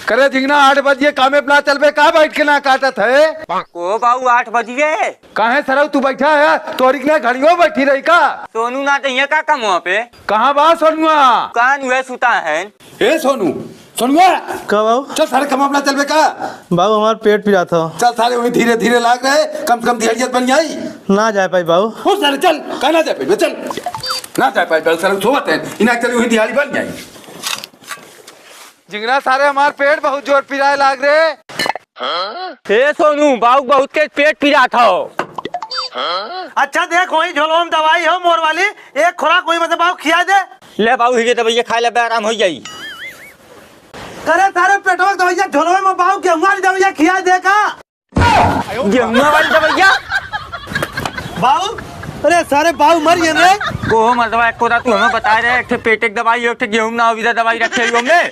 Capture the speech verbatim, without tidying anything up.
करे झिंगना, आठ बजिए कामे पे ना चलबे का, बैठ के ना काटत है? को बाऊ, आठ बजिए? काहे सरऊ तू बैठा है, तोरी के ना घड़ियों बैठी रही का? सोनू ना तो ये का काम वहाँ पे? कहाँ बा सोनुआ? कान हुए सुता है। ए सोनू, सोनुआ। का बाऊ? चल सारे, कमा अपना चलबे का? बाऊ, हमार पेट पिरात हो। चल सारे, वहीं धीरे धीरे लाग रहे, कम से कम दिहाड़ियत बन जाई। ना जाए पाई बाऊ। हो सारे, चल, का ना जाए पाई, चल। ना जाए पाई, चल सारे, सोवत है, इना चल वहीं दिहाड़ी बन जाई। झिंगना सारे, हमार पेट बहुत जोर पिराए लाग रे। हे सोनू, बाऊ बहुत के पेट पिरात हो। अच्छा देख, वही झोलवा में दवाई हो मोर वाली, एक खुराक वही में से बाऊ खिया दे। ले बाऊ, ये दवाइया खा ले, आराम हो जाई। करे सारे पेटवा के दवाइया झोलवे में बाऊ गेहुआ वाली दवाइया खिया दे का? गेहुआ वाली दवाइया? बाऊ, अरे सारे बाऊ मर गए रे। को हो मर्दवा, एको दा तू हमें बताए रहे, एक ठे पेट एक दवाई, एक ठे गेहूं ना हो, इधर दवाई रखे हो में।